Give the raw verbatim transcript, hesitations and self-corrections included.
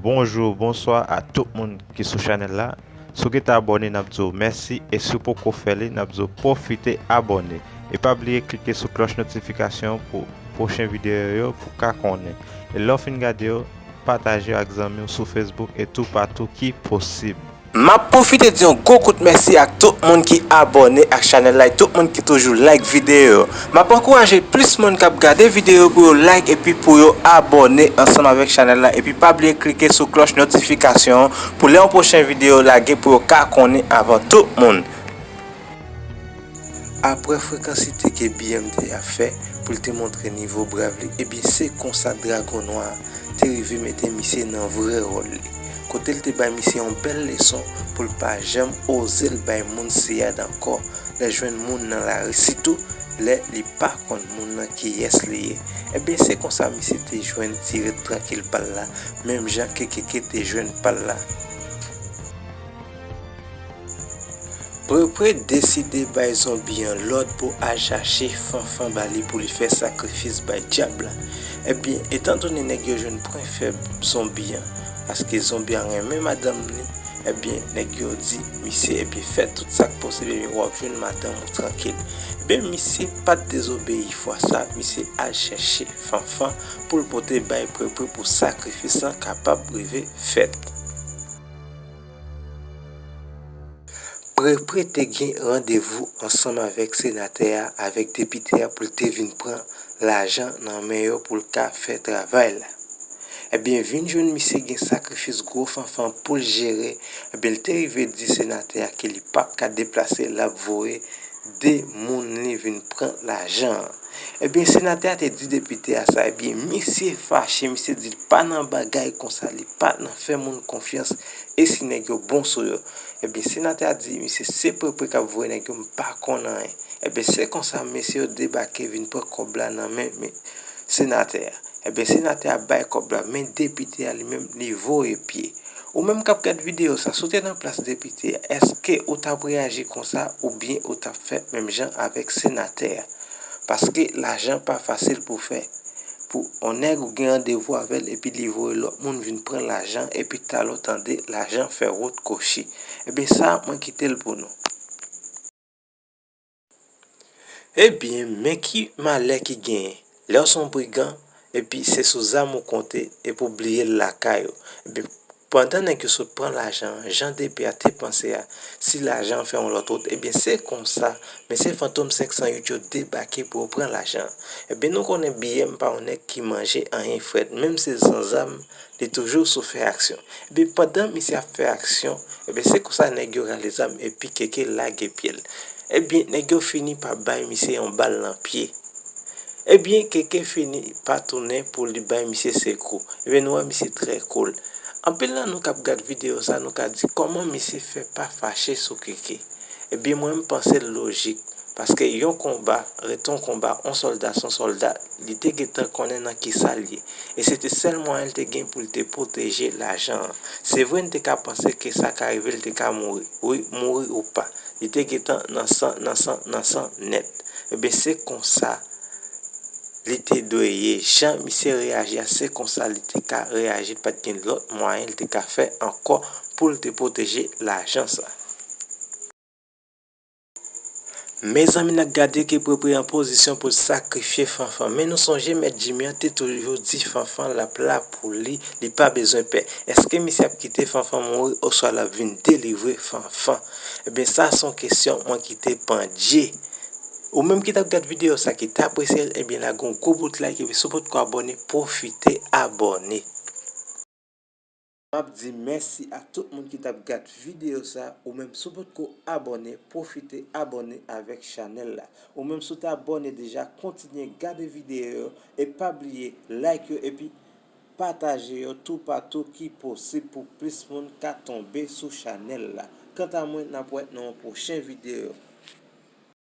Bonjou, bonswa a tout moun ki sou chanèl la. Si w gentan abòne, n ap di w mèsi, e si w poko fè li, n ap di w pwofite abòne. E pa bliye klike sou klòch notifikasyon pou pwochen videyo yo pou w ka konnen. E lè w fin gade yo, pataje yo ak zanmi w sou Facebook e toupatou ki posib. M ap pwofite di yon gwo kout mèsi ak tout moun ki abòne ak chanèl la e tout moun ki toujou like videyo yo. M ap ankouraje plis moun k ap gade videyo yo pou yo like epi pou yo abòne ansanm avèk chanèl la. Epi pa bliye klike sou klòch notifikasyon an pou lè yon pwochen videyo lage pou yo ka konnen avan tout moun. Apre frekansite ke B M T ap fè pou l te montre nivo brav li, ebyen se konsa Dragon Nwa te rive mete misye nan vrè wòl li. Kote l te bay misye yon bèl leson pou l pa janm oze l bay moun siyad ankò lè jwenn moun nan lari, sitou lè li pa konn moun nan kiyès li ye. Ebyen se konsa misye te jwenn ti rèd trankil pa l la, menm jan ke Keke te jwenn pa l la. Prepre deside bay zonbi an lòd pou al chache Fanfan ba li pou li fè sakrifis bay dyab la. Ebyen, etandone nèg yo jwenn pwen fèb zonbi an, paske zonbi an renmen madanm li, ebyen, nèg yo di misye, ebyen, fè tout sa k posib, ebyen, w ap jwenn madanm ou trankil. Ebyen, misye pa t dezobeyi fwa sa, misye al chèche Fanfan pou l pote bay Prepre pou sakrifis lan kapab rive fèt. Prepre te gen randevou ansanm avèk senatè a, avèk depite a pou l te vin pran lajan nan men yo pou l ka fè travay la. Ebyen, vin jwenn misye gen sakrifis gwo Fanfan pou l jere, ebyen, l te rive di senatè a ke li p ap ka deplase, l ap voye de moun li vin pran lajan an. Ebyen, senatè a te di depite a sa, ebyen, misye fache, misye di l pa nan bagay konsa, li pa nan fè moun konfyans, e si nèg yo bon sou yo. Ebyen, senatè a di misye se Prepre k ap voye nèg yo, m pa konn anyen. Ebyen, se konsa mesye yo debake vin pran kòb la nan men, men senatè a. Ebyen, senatè a bay kòb la, men depite a li menm, li voye pye. Ou menm k ap gad videyo sa, si w te nan plas depite a, èske ou t ap reyaji konsa oubyen ou t ap fè menm jan avèk senatè a? Paske lajan pa fasil pou fè. Pou yon nèg ou gen randevou avè l epi li voye lòt moun vin pran lajan epi talè w tande lajan fè wout kwochi. Ebyen sa mwen kite l pou nou. Ebyen, men ki malè ki genyen. Lè w se yon brigan, epi se sou zam ou konte, epi w bliye l lakay ou. Ebyen, pandan nèg yo sot pran lajan an, jan depi a te panse a, si lajan an fè yon lòt wout, ebyen, se konsa, mesye Fantom senk san uit yo debake pou yo pran lajan an. Ebyen, nou konnen B M pa yon nèg ki manje anyen frèt, menm se zanzam, li toujou sou fè aksyon. Ebyen, pandan misye ap fè aksyon, ebyen, se konsa nèg yo rale zam epi Keke lage pye l. Ebyen, nèg yo fini pa bay misye yon bal nan pye. Ebyen, Keke fini pa tounen pou li bay misye sekou. Ebyen, nou wè misye trè cool. Anpil nan nou k ap gad videyo sa, nou ka di kòman misye fè pa fache sou Keke. Ebyen, mwen, m panse l lojik. Paske yon konba ret yon konba, yon sòlda se yon sòlda, li te gentan konnen nan kisa l ye. E se te sèl mwayen l te gen pou l te pwoteje lajan an. Se vre, n te ka panse ke sa ka rive l te ka mouri. Wi, mouri ou pa. Li te gentan nan san, nan san, nan san nèt. Ebyen, se konsa li te dwe ye. Jan misye reyaji a, se konsa li te ka reyaji. Pa t gen lòt mwayen li te ka fè ankò pou l te pwoteje lajan sa. Mezanmi, n ap gade ke Prepre an pozisyon pou l sakrifye Fanfan. Men nou sonje Mèt Jimmy an te toujou di Fanfan l ap la pou li, li pa bezwen pè. Èske misye ap kite Fanfan mouri oswa l ap vin delivre Fanfan? Ebyen, sa se yon kesyon mwen kite pandye. Ou menm ki t ap gad videyo sa, ki t apresye l, ebyen, lage yon gwo bout like, epi si w potko abòne, pwofite abòne. M ap di mèsi a tout moun ki t ap gad videyo sa. Ou menm, si w potko abòne, pwofite abòne avèk chanèl la. Ou menm, si w te abòne deja, kontinye gade videyo yo e pa bliye like yo epi pataje yo toupatou ki posib pou plis moun ka tonbe sou chanèl la. Kanta mwen, n ap wè nan yon pwochen videyo.